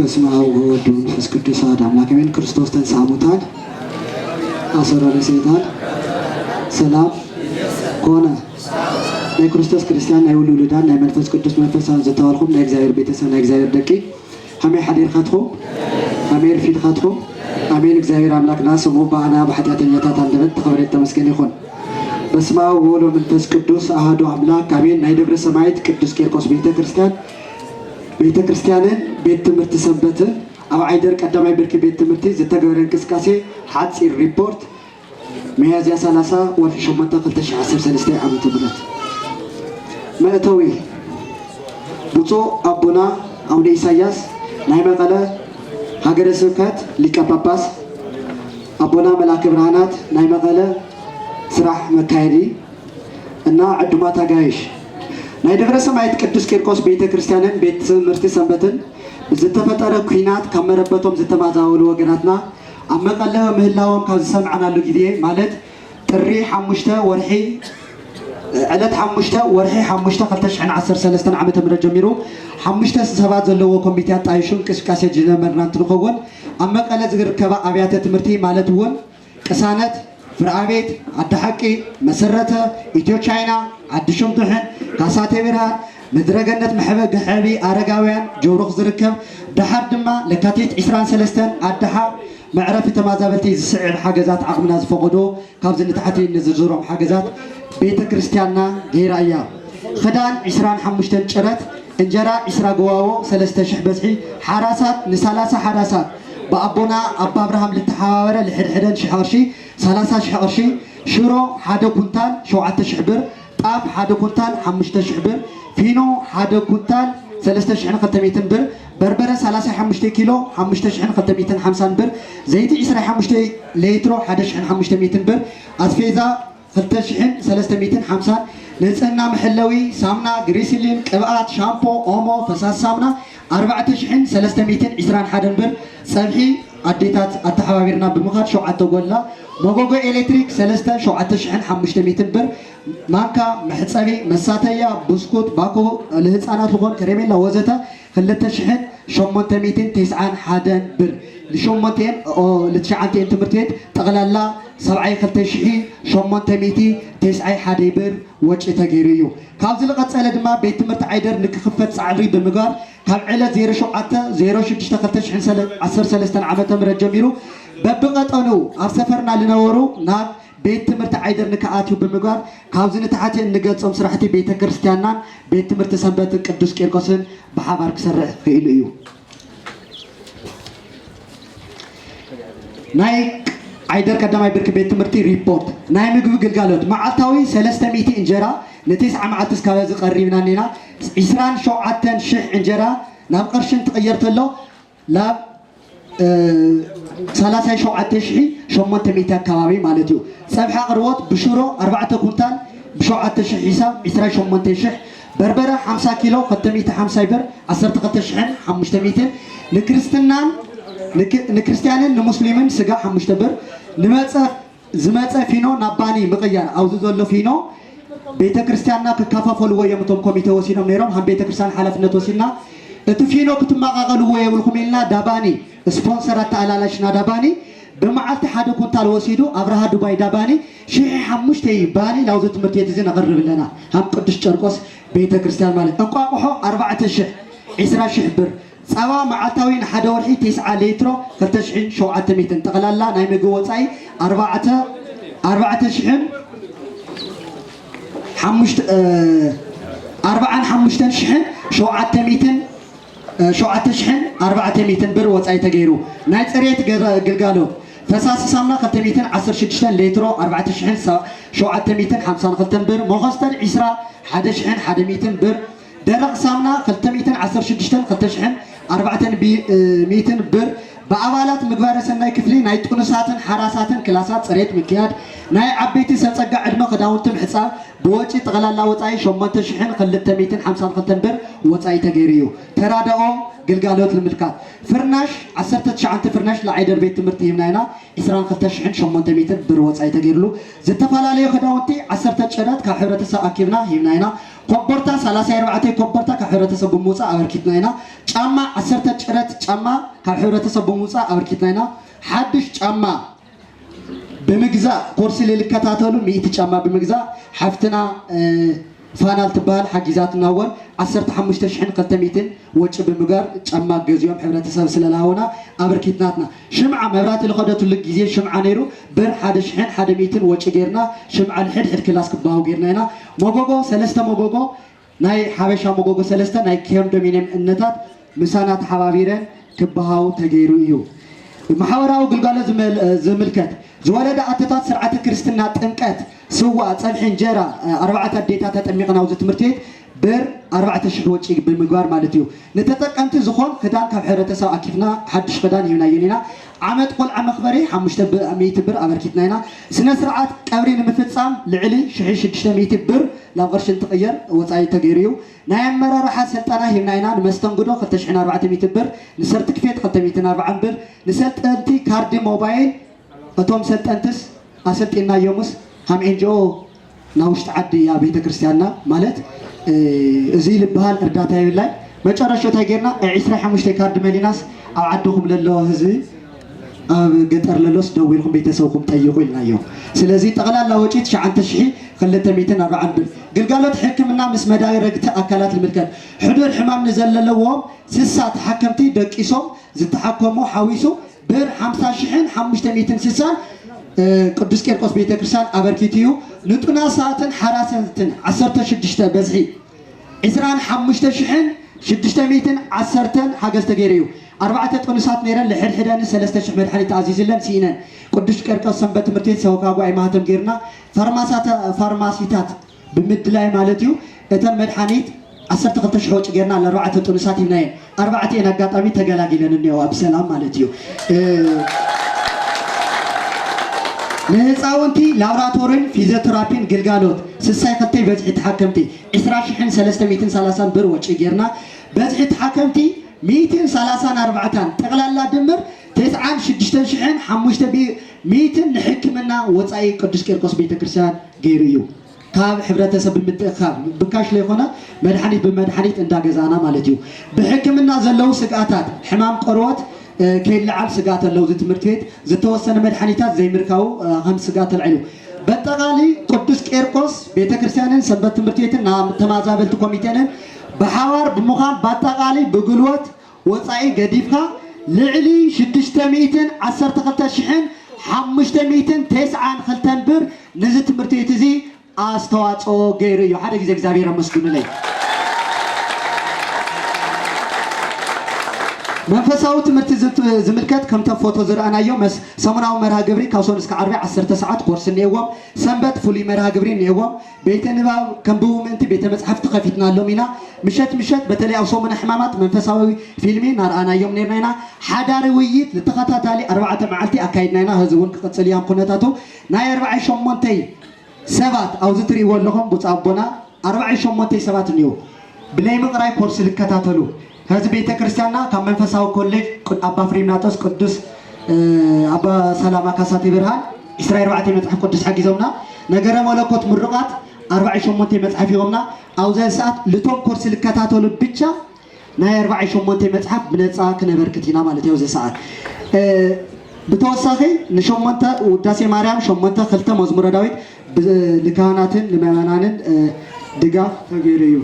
በስመ አብ ወወልድ ወመንፈስ ቅዱስ አሐዱ አምላክ አሜን። ክርስቶስ ተንሥአ እሙታን አሰሮ ለሰይጣን ሰላም ኮነ። ናይ ክርስቶስ ክርስቲያን ናይ ውሉ ውሉዳን ናይ መንፈስ ቅዱስ መንፈሳውያን ዝተባልኩም ናይ እግዚኣብሔር ቤተሰብ ናይ እግዚኣብሔር ደቂ ከመይ ሓዲርካትኩም? ከመይ ርፊድካትኩም? ኣሜን። እግዚኣብሔር ኣምላክና ስሙ ብኣና ብሓጢኣተኛታት ኣንደበት ተኸብረ ተመስገን ይኹን። በስመ አብ ወወልድ ወመንፈስ ቅዱስ አሐዱ አምላክ አሜን። ናይ ደብረ ሰማይት ቅዱስ ቂርቆስ ቤተ ክርስቲያን ቤተ ክርስቲያንን ቤት ትምህርቲ ሰንበትን ኣብ ዓይደር ቀዳማይ ብርኪ ቤት ትምህርቲ ዝተገበረ እንቅስቃሴ ሓፂር ሪፖርት። ሚያዝያ ሰላሳ ወርሒ ሸሞንተ ክልተ ሺሕ ዓሰርተ ሰለስተ ዓመተ ምህረት። መእተዊ ብፁዕ ኣቦና አቡነ ኢሳያስ ናይ መቐለ ሃገረ ስብከት ሊቀ ጳጳስ፣ ኣቦና መልኣከ ብርሃናት ናይ መቐለ ስራሕ መካየዲ እና ዕዱማት ኣጋይሽ፣ ናይ ደብረ ሰማያት ቅዱስ ቂርቆስ ቤተ ክርስቲያንን ቤት ትምህርቲ ሰንበትን ብዝተፈጠረ ኲናት ካብ መረበቶም ዝተማዛበሉ ወገናትና ኣብ መቐለ ምህላዎም ካብ ዝሰምዓናሉ ግዜ ማለት ጥሪ ሓሙሽተ ወርሒ ዕለት ሓሙሽተ ወርሒ ሓሙሽተ ክልተ ሽሕን ዓሰርተ ሰለስተን ዓመተ ምህረት ጀሚሩ ሓሙሽተ ሰባት ዘለዎ ኮሚቴ ኣጣይሹ እንቅስቃሴ ዝጀመርና እንትንኸውን፣ ኣብ መቐለ ዝርከባ ኣብያተ ትምህርቲ ማለት እውን ቅሳነት፣ ፍርኣቤት፣ ዓዲ ሓቂ፣ መሰረተ፣ ኢትዮ ቻይና፣ ዓዲ ሽምቱሕን፣ ካሳቴ ብርሃን፣ ምድረገነት፣ መሕበ ገሐቢ ኣረጋውያን፣ ጆብሩኽ ዝርከብ፣ ደሓር ድማ ለካቲት ዕስራን ሰለስተን ኣድሓ መዕረፊ ተማዛበልቲ ዝስዕብ ሓገዛት ዓቕምና ዝፈቐዶ ካብዚ ንታሕቲ ንዝርዝሮም ሓገዛት ቤተ ክርስቲያንና ገይራ እያ። ክዳን ዕስራን ሓሙሽተን ጭረት፣ እንጀራ ዕስራ ጎባቦ ሰለስተ ሽሕ በዝሒ፣ ሓራሳት ንሰላሳ ሓራሳት ብኣቦና ኣባ ኣብርሃም ልተሓባበረ ልሕድሕደን ሽሕ ቅርሺ፣ ሰላሳ ሽሕ ቅርሺ፣ ሽሮ ሓደ ኩንታል ሸውዓተ ሽሕ ብር፣ ጣፍ ሓደ ኩንታል ሓሙሽተ ሽሕ ብር፣ ፊኖ ሓደ ኩንታል ሰለስተ ሽሕን ክልተ ሚእትን ብር፣ በርበረ ሰላሳ ሓሙሽተ ኪሎ ሓሙሽተ ሽሕን ክልተ ሚእትን ሓምሳን ብር፣ ዘይቲ ዕስራ ሓሙሽተ ሌትሮ ሓደ ሽሕን ሓሙሽተ ሚእትን ብር፣ ኣስፌዛ ክልተ ሽሕን ሰለስተ ሚእትን ሓምሳን፣ ንጽህና መሐለዊ፣ ሳምና፣ ግሪሲሊን፣ ቅብኣት፣ ሻምፖ፣ ኦሞ፣ ፈሳሲ ሳምና ኣርባዕተ ሽሕን ሰለስተ ሚእትን ዕስራን ሓደን ብር፣ ጸብሒ ኣዴታት ኣተሓባቢርና ብምኻድ ሸውዓተ ጎላ፣ መጎጎ ኤሌክትሪክ ሰለስተ ሸውዓተ ሽሕን ሓሙሽተ ሚእትን ብር፣ ማንካ፣ መሕጸቢ፣ መሳተያ፣ ብስኩት፣ ባኮ፣ ንህጻናት ዝኾን ከረሜላ ወዘተ ክልተ ሽሕን ሸሞንተ ሚእትን ተስዓን ሓደን ብር፣ ንሸሞንተኤን ኦ፣ ንትሽዓንተኤን ትምህርቲ ቤት ጠቕላላ ሰብዓይ ክልተ ሽሕ ሸሞንተ ሚእቲ ተስዓይ ሓደ ብር ወጪ ተገይሩ እዩ። ካብዚ ዝቐጸለ ድማ ቤት ትምህርቲ ዓይደር ንክኽፈት ጻዕሪ ብምግባር ካብ ዕለት ዜሮ ሸውዓተ ዜሮ ሽዱሽተ ክልተ ሽሕን ዓሰርተ ሰለስተን ዓመተ ምህረት ጀሚሩ በብቐጠኑ ኣብ ሰፈርና ዝነበሩ ናብ ቤት ትምህርቲ ዓይደር ንክኣትዩ ብምግባር ካብዚ ንታሕቲ እንገልጾም ስራሕቲ ቤተ ክርስቲያንናን ቤት ትምህርቲ ሰንበትን ቅዱስ ቂርቆስን ብሓባር ክሰርሕ ክኢሉ እዩ። ናይ ዓይደር ቀዳማይ ብርኪ ቤት ትምህርቲ ሪፖርት። ናይ ምግቢ ግልጋሎት መዓልታዊ ሰለስተ ሚእቲ እንጀራ ንተስዓ መዓልቲ እስካብ ሕዚ ቀሪብና እኒና። ዕስራን ሸውዓተን ሽሕ እንጀራ ናብ ቅርሺ እንትቕየር ተሎ ናብ፣ እ፣ ሰላሳ ሸውዓተ ሽሕ ሸሞንተ ሚእቲ ኣካባቢ ማለት እዩ። ጸብሒ ኣቕርቦት ብሽሮ ኣርባዕተ ኩንታል ብሸውዓተ ሽሕ ሒሳብ ዕስራ ሸሞንተ ሽሕ፣ በርበረ ሓምሳ ኪሎ ክልተ ሚእቲ ሓምሳ ብር ዓሰርተ ክልተ ሽሕን ሓሙሽተ ሚእትን፣ ንክርስትናን ንክ-፣ ንክርስትያንን ንሙስሊምን ስጋ ሓሙሽተ ብር፣ ንመጸ-፣ ዝመጸ ፊኖ ናብ ባኒ ምቕያር፣ ኣብዚ ዘሎ ፊኖ ቤተ ክርስቲያንና ክከፋፈልዎ እዮም እቶም ኮሚቴ ወሲኖም ነይሮም። ሃም ቤተ ክርስቲያን ሓላፍነት ወሲድና እቲ ፊኖ ክትመቓቐልዎ የብልኩም ኢልና ዳባኒ ስፖንሰር ኣተኣላላሽና ዳባኒ ብመዓልቲ ሓደ ኩንታል ወሲዱ ኣብርሃ ዱባይ ዳባኒ ሽሕ ሓሙሽተ ባኒ ናብዚ ትምህርቲ ቤት እዚ ነቕርብ ኣለና። ሃም ቅዱስ ጨርቆስ ቤተ ክርስቲያን ማለት እንቋቑሖ ኣርባዕተ ሽሕ ዕስራ ሽሕ ብር ጸባ መዓልታዊ ንሓደ ወርሒ ተስዓ ሌትሮ ክልተ ሽሕን ሸውዓተ ሚእትን፣ ጠቕላላ ናይ ምግቢ ወጻኢ ኣርባዕተ፣ ኣርባዕተ ሽሕን ሓሙሽተ፣ እ፣ ኣርባዓን ሓሙሽተን ሽሕን ሸውዓተ ሚእትን፣ እ፣ ሸውዓተ ሽሕን ኣርባዕተ ሚእትን ብር ወጻኢ ተገይሩ። ናይ ጽሬት ገዛ ግልጋሎት ፈሳሲ ሳሙና ክልተ ሚእትን ዓሰርተ ሽዱሽተን ሌትሮ ኣርባዕተ ሽሕን ሸውዓተ ሚእትን ሓምሳን ክልተን ብር፣ መኾስተር ዕስራ ሓደ ሽሕን ሓደ ሚእትን ብር፣ ደረቕ ሳሙና ክልተ ሚእትን ዓሰርተ ሽዱሽተን ክልተ ሽሕን ኣርባዕተን ቢ-፣ እ፣ ሚእትን ብር፣ ብኣባላት ምግባረ ሰናይ ክፍሊ ናይ ጥኑሳትን ሓራሳትን ክላሳት ጽሬት ምክያድ፣ ናይ ዓበይቲ ሰብ ጸጋ ዕድመ ክዳውንቲ ምሕጻብ፣ ብወጪ ጠቕላላ ወጻኢ ሸሞንተ ሽሕን ክልተ ሚእትን ሓምሳን ክልተን ብር ወጻኢ ተገይሩ እዩ። ተራድኦ ግልጋሎት ንምልካት ፍርናሽ ዓሰርተ ትሽዓተ ፍርናሽ ንዓይደር ቤት ትምህርቲ ሂብና ኢና። ዕስራን ክልተ ሽሕን ሸሞንተ ሚእትን ብር ወጻኢ ተገይርሉ። ዝተፈላለዩ ክዳውንቲ ዓሰርተ ጭረት ካብ ሕብረተሰብ ኣኪብና ሂብና ኢና። ኮቦርታ፣ ሰላሳ ኣርባዕተ ኮቦርታ ካብ ሕብረተሰብ ብምውፃእ ኣበርኪትና ኢና። ጫማ፣ ዓሰርተ ጭረት ጫማ ካብ ሕብረተሰብ ብምውፃእ ኣበርኪትና ኢና። ሓድሽ ጫማ ብምግዛእ፣ ኮርስ ልልከታተሉ ሚእቲ ጫማ ብምግዛእ፣ ሓፍትና ፋናል ትበሃል ሓጊዛትና እወን፣ ዓሰርተ ሓሙሽተ ሽሕን ክልተ ሚእትን ወጪ ብምግባር ጫማ ገዚኦም ሕብረተሰብ ስለላሃውና ኣበርኪትናትና። ሽምዓ፣ መብራቲ ልኸደትሉ ግዜ ሽምዓ ነይሩ። ብር ሓደ ሽሕን ሓደ ሚእትን ወጪ ጌርና ሽምዓ ልሕድ ሕድ ክላስ ክበሃው ጌርና ኢና። መጎጎ፣ ሰለስተ መጎጎ፣ ናይ ሓበሻ መጎጎ ሰለስተ ናይ ኮንዶሚንየም እነታት ምሳና ተሓባቢረን ክበሃው ተገይሩ እዩ። ማሕበራዊ ግልጋሎት ዝምል- ዝምልከት፣ ዝወለደ ኣቶታት ስርዓተ ክርስትና፣ ጥምቀት፣ ስዋ፣ ፀብሒ እንጀራ፣ ኣርባዕተ ኣዴታት ተጠሚቕና ኣብዚ ትምህርቲ ቤት ብር ኣርባዕተ ሽሕ ወጪ ብምግባር ማለት እዩ። ንተጠቀምቲ ዝኾን ክዳን ካብ ሕብረተሰብ ኣኪፍና ሓድሽ ክዳን ሂብናየን ኢና። ዓመት ቆልዓ መኽበሪ ሓሙሽተ ሚእቲ ብር ኣበርኪትና ኢና። ስነ ስርዓት ቀብሪ ንምፍፃም ልዕሊ ሽሕ ሽዱሽተ ሚእቲ ብር ናብ ቅርሺ እንትቕየር ወፃኢ ተገይሩ እዩ። ናይ ኣመራርሓ ስልጠና ሂብና ኢና። ንመስተንግዶ ክልተ ሽሕን ኣርባዕተ ሚእቲ ብር፣ ንሰርቲፊኬት ክልተ ሚእትን ኣርባዓን ብር፣ ንሰልጠንቲ ካርዲ ሞባይል፣ እቶም ሰልጠንትስ ኣሰልጢናዮምስ ሃም ኤንጂኦ ናብ ውሽጢ ዓዲ እያ ቤተ ክርስቲያንና ማለት እዚ ልበሃል እርዳታ የብላይ። መጨረሻ እንታይ ጌርና? ዒስራ ሓሙሽተ ካርድ መሊናስ ኣብ ዓድኹም ለለዋ ህዝቢ ኣብ ገጠር ለሎስ ደው ኢልኩም ቤተሰብኩም ጠይቁ ኢልናዮ። ስለዚ ጠቕላላ ወጪ ትሽዓተ ሽሕ ክልተ ሚእትን ኣርባዓን ብር። ግልጋሎት ሕክምና ምስ መዳረግቲ ኣካላት ልምልከት፣ ሕዱር ሕማም ንዘለለዎም ስሳ ተሓከምቲ ደቂሶም ዝተሓከሙ ሓዊሱ ብር ሓምሳ ሽሕን ሓሙሽተ ሚእትን ስሳን ቅዱስ ቄርቆስ ቤተክርስትያን ኣበርኪቱ እዩ። ንጡናሳትን ሓራሰትን ዓሰርተ ሽዱሽተ በዝሒ ዕስራን ሓሙሽተ ሽሕን ሽዱሽተ ሚእትን ዓሰርተን ሓገዝ ተገይሩ እዩ። ኣርባዕተ ጥኑሳት ነይረን፣ ልሕድሕደን ሰለስተ ሽሕ መድሓኒት ተኣዚዝለን ስኢነን። ቅዱስ ቄርቆስ ሰንበት ትምህርቲ ቤት ሰበካ ጉባኤ ማህተም ጌርና ፋርማሳተ- ፋርማሲታት ብምድላይ ማለት እዩ። እተን መድሓኒት ዓሰርተ ክልተ ሽሕ ወጪ ጌርና ንኣርባዕተ ጥኑሳት ሂብናየን። ኣርባዕቲኤን ኣጋጣሚ ተገላጊለን እኒኦ ኣብ ሰላም ማለት እዩ። እ፣ ንህፃውንቲ ላብራቶሪን ፊዚዮቴራፒን ግልጋሎት ስሳይ ክልተይ በዝሒ ተሓከምቲ ዕስራ ሽሕን ሰለስተ ሚእትን ሰላሳን ብር ወጪ ጌርና በዝሒ ተሓከምቲ ሚእትን ሰላሳን ኣርባዕታን ጠቕላላ ድምር ተስዓን ሽዱሽተን ሽሕን ሓሙሽተ ሚእትን ንሕክምና ወፃኢ ቅዱስ ቄርቆስ ቤተክርስትያን ገይሩ እዩ። ካብ ሕብረተሰብ ብምትእኻብ ብካሽ ለይኮነ መድሓኒት ብመድሓኒት እንዳገዛእና ማለት እዩ። ብሕክምና ዘለዉ ስግኣታት ሕማም ቆርበት እ፣ ከይለዓል ስግኣት ኣለዉ። እዚ ትምህርቲ ቤት ዝተወሰነ መድሓኒታት ዘይምርካቡ እ፣ ከም ስግኣት ተልዒሉ። በጠቓሊ ቅዱስ ቄርቆስ ቤተክርስትያንን ሰንበት ትምህርቲ ቤትን ናብ ተማዛበልቲ ኮሚቴንን ብሓባር ብምዃን በጠቓሊ ብጉልበት ወፃኢ ገዲፍካ ልዕሊ ሽዱሽተ ሚእትን ዓሰርተ ክልተ ሽሕን ሓሙሽተ ሚእትን ተስዓን ክልተን ብር ንዚ ትምህርቲ ቤት እዚ ኣስተዋፅኦ ገይሩ እዩ። ሓደ ግዜ እግዚኣብሔር ኣመስግኑለይ። መንፈሳዊ ትምህርቲ ዝት- ዝምልከት ከምተ ፎቶ ዝረኣናዮ መስ ሰሙናዊ መርሃ ግብሪ ካብ ሰኑ እስከ ዓርቢ ዓሰርተ ሰዓት ኮርስ እኒኤዎም። ሰንበት ፍሉይ መርሃ ግብሪ እኒኤዎም። ቤተ ንባብ ከንብቡ ምእንቲ ቤተ መጽሓፍቲ ከፊትናሎም ኢና። ምሸት ምሸት በተለይ ኣብ ሰሙነ ሕማማት መንፈሳዊ ፊልሚ እናረኣናዮም ነርና ኢና። ሓዳሪ ውይይት ንተኸታታሊ ኣርባዕተ መዓልቲ ኣካይድና ኢና። ህዚ እውን ክቕጽል እያም ኩነታቱ ናይ ኣርባዓይ ሸሞንተይ ሰባት ኣብዚ ትርእይዎ ኣለኹም ብፁዕ ኣቦና ኣርባዓይ ሸሞንተይ ሰባት እኒዉ። ብለይ ምቕራይ ኮርስ ልከታተሉ። ሕዚ ቤተ ክርስቲያንና ካብ መንፈሳዊ ኮሌጅ ቅድ- ኣባ ፍሬምናጦስ ቅዱስ እ፣ ኣባ ሰላማ ካሳቴ ብርሃን ዕስራ ኣርባዕተ መጽሓፍ ቅዱስ ሓጊዞምና። ነገረ መለኮት ምሩቓት ኣርባዓይ ሸሞንተ መጽሓፍ ሂቦምና። ኣብዚ ሰዓት ልቶም ኮርስ ልከታተሉ ብቻ ናይ ኣርባዓይ ሸሞንተ መጽሓፍ ብነጻ ክነበርክት ኢና ማለት እዩ። ኣብዚ ሰዓት እ፣ ብተወሳኺ ንሸሞንተ ውዳሴ ማርያም፣ ሸሞንተ ክልተ መዝሙረ ዳዊት ብ- ንካህናትን ንምእመናንን እ፣ ድጋፍ ተገይሩ እዩ።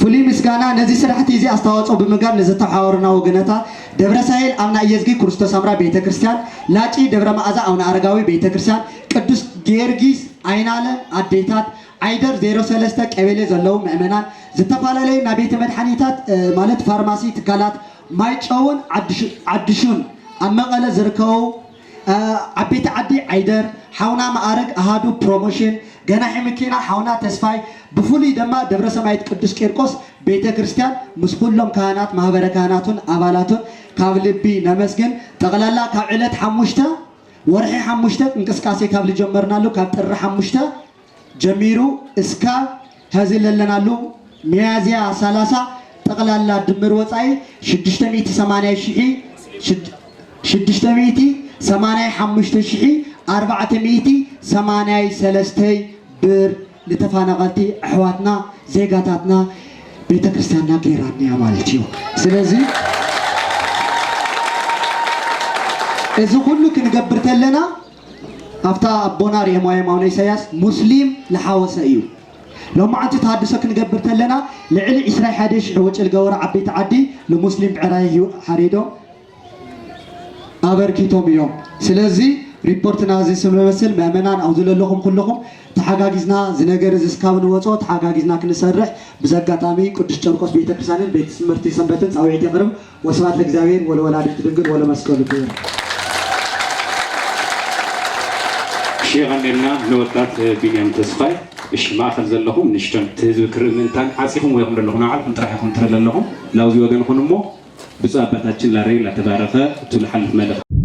ፍሉይ ምስጋና ነዚ ስራሕቲ እዚ ኣስተዋፅኦ ብምግባር ንዝተሓባበሩና ወገነታ ደብረ ሳሄል ኣብና እየዝጊ ክርስቶስ ኣምራ ቤተ ክርስቲያን፣ ላጪ ደብረ መዓዛ ኣቡነ ኣረጋዊ ቤተ ክርስቲያን፣ ቅዱስ ጊዮርጊስ ኣይናለም ኣዴታት፣ ዓይደር ዜሮ ሰለስተ ቀበሌ ዘለዉ ምእመናን፣ ዝተፈላለዩ ናይ ቤተ መድሓኒታት እ፣ ማለት ፋርማሲ ትካላት ማይጨውን ዓዲ ሽ- ዓዲ ሹን ኣብ መቐለ ዝርከቡ እ፣ ዓበይቲ ዓዲ ዓይደር፣ ሓውና መኣረግ ኣሃዱ ፕሮሞሽን፣ ገናሒ መኪና ሓውና ተስፋይ፣ ብፍሉይ ድማ ደብረ ሰማይት ቅዱስ ቂርቆስ ቤተ ክርስቲያን ምስ ኩሎም ካህናት ማህበረ ካህናቱን ኣባላቱን ካብ ልቢ ነመስግን። ጠቕላላ ካብ ዕለት ሓሙሽተ ወርሒ ሓሙሽተ እንቅስቃሴ ካብ ዝጀመርናሉ ካብ ጥሪ ሓሙሽተ ጀሚሩ እስካብ ሐዚ ለለናሉ ሚያዝያ ሰላሳ ጠቕላላ ድምር ወፃኢ ሽዱሽተ ሚእቲ ሰማንያ ሽሕ ሽድ- ሽዱሽተ ሚእቲ ሰማንያ ሓሙሽተ ሽሕ ኣርባዕተ ሚእቲ ሰማንያ ሰለስተ ብር ንተፋናቐልቲ ኣሕዋትና ዜጋታትና ቤተክርስትያንና ገይራትንያ ማለት እዩ። ስለዚ እዚ ኩሉ ክንገብር ተለና ኣብታ ኣቦና ርኤማውያን ኣቡነ ኢሳያስ ሙስሊም ለሓወሰ እዩ። ሎማዓንቲ ተሃድሶ ክንገብር ተለና ልዕሊ ዕስራ ሓደ ሽሕ ወጪ ልገበሩ ዓበይቲ ዓዲ ንሙስሊም ብዕራይ ህይወት ሓሪዶም ኣበርኪቶም እዮም። ስለዚ ሪፖርትና እዚ ስመመስል መእመናን ኣብዚ ዘለኹም ኩልኹም ተሓጋጊዝና እዚ ነገር እዚ እስካብ ንወፅኦ ተሓጋጊዝና ክንሰርሕ ብዚ ኣጋጣሚ ቅዱስ ጨርቆስ ቤተክርስትያንን ቤት ትምህርቲ ሰንበትን ፃውዒት የቕርብ። ወስብሐት ለእግዚኣብሔር ወለወላዲቱ ድንግል ወለመስቀሉ ክቡር። እሺ የቐንየልና ንወጣት ቢንያም ተስፋይ። እሺ ማእኸል ዘለኹም ንሽቶን እቲ ህዝቢ ክርኢ ምእንታን ዓፂኹም ወይ ዘለኹም ንባዕልኹም ጥራሕ ኢኹም ትርኢ ዘለኹም ናብዚ ወገን ኩን እሞ ብፁዕ ኣባታችን ላሬ ላተባረኸ እቱ ልሓልፍ መልእኽቲ